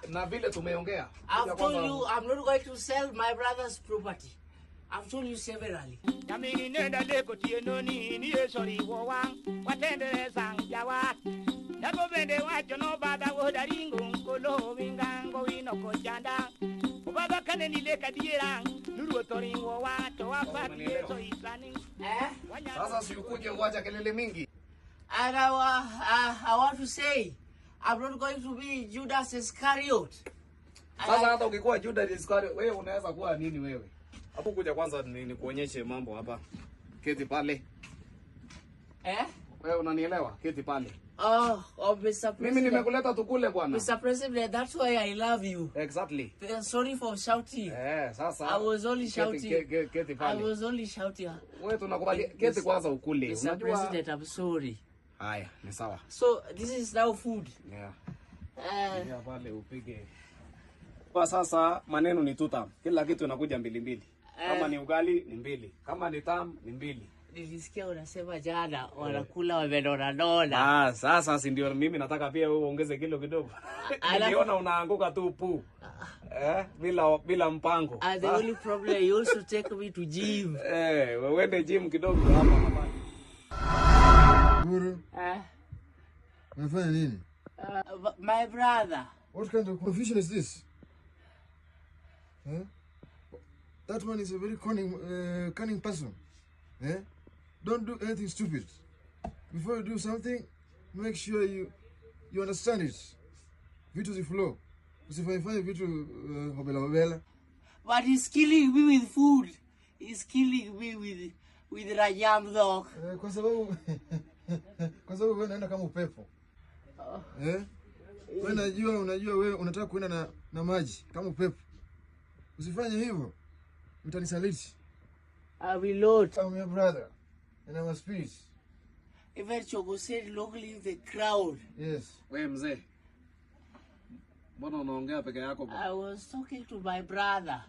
Na vile tumeongea. I've told you I'm not going to sell my brother's property. I've told you severally. Nyamini nenda leko tieno ni ni esori wo wang watendere sang jawa Dago bende wacho no bada wo daringo kolo wingango wino kochanda Obaba kane ni leka diera nuru toringo wa to afati eso islani. Eh? Sasa si ukuje uacha kelele mingi. And I want to say I'm not going to be Judas Iscariot. Sasa hata ukikuwa Judas Iscariot, wewe unaweza kuwa nini wewe? Hapo kuja kwanza ni kuonyeshe mambo hapa. Keti pale. Eh? Wewe unanielewa? Keti pale. Oh, Mr. President. Mimi nimekuleta tukule bwana. Mr. President, that's why I love you. Exactly. Sorry for shouting. Sasa. I was only keti, shouting. Keti I pale. was only shouting. Wewe tunakubali keti kwanza ukule. Mr. Unajua? President, I'm sorry. Haya, ni sawa. So this is now food. Yeah. Yeah, pale upige. Kwa sasa maneno ni tutam. Kila kitu inakuja mbili mbili. Kama ni ugali ni mbili. Kama ni tam ni mbili. Nilisikia unasema jana wanakula wamenona nona. Sasa si ndio mimi nataka pia wewe uongeze kilo kidogo. Niliona unaanguka tu pu. Bila mpango. And the only problem, you also take me to gym. Wewe uende gym kidogo hapa na pale. Guru, unafanya nini? My brother. What kind of confusion is this? Huh? That one is a very cunning person. Eh? Don't do anything stupid. Before you do something, make sure you understand it. Vitu ziflow. Usifanye vitu hobela hobela. But he's killing me with food. He's killing me with rajam dog. Kwa sababu wewe unaenda kama upepo. Eh? Wewe unajua wewe unataka kuenda na maji kama upepo. Usifanye hivyo. Utanisaliti. I will not. I'm your brother and I'm a spirit. Even Chogo said, "Long live the crowd." Yes. Wewe mzee. Mbona unaongea peke yako bwana? I was talking to my brother.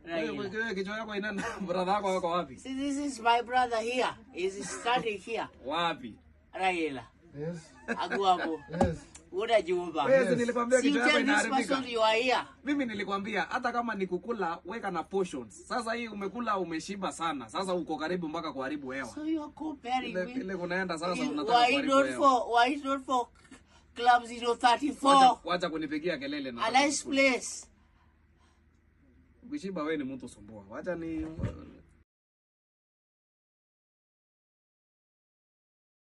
Wewe Raila. wewe kichwa yako ina brother yako wako wapi? See, this is my brother here. He's standing here. Wapi? Raila. Yes. Aguambo. Yes. Unajua. Wewe si nilikwambia See, you kichwa yako tell this inaharibika. person you are here. Mimi nilikwambia hata kama ni kukula weka na portions. Sasa hii umekula umeshiba sana. Sasa uko karibu mpaka kuharibu hewa. So you are comparing Ile me. ile kunaenda sasa unataka Why kuharibu not hewa. for why not for Club 034? Wacha kunipigia kelele na. A nice place. Ukishiba wewe ni mtu sumbua. Wacha ni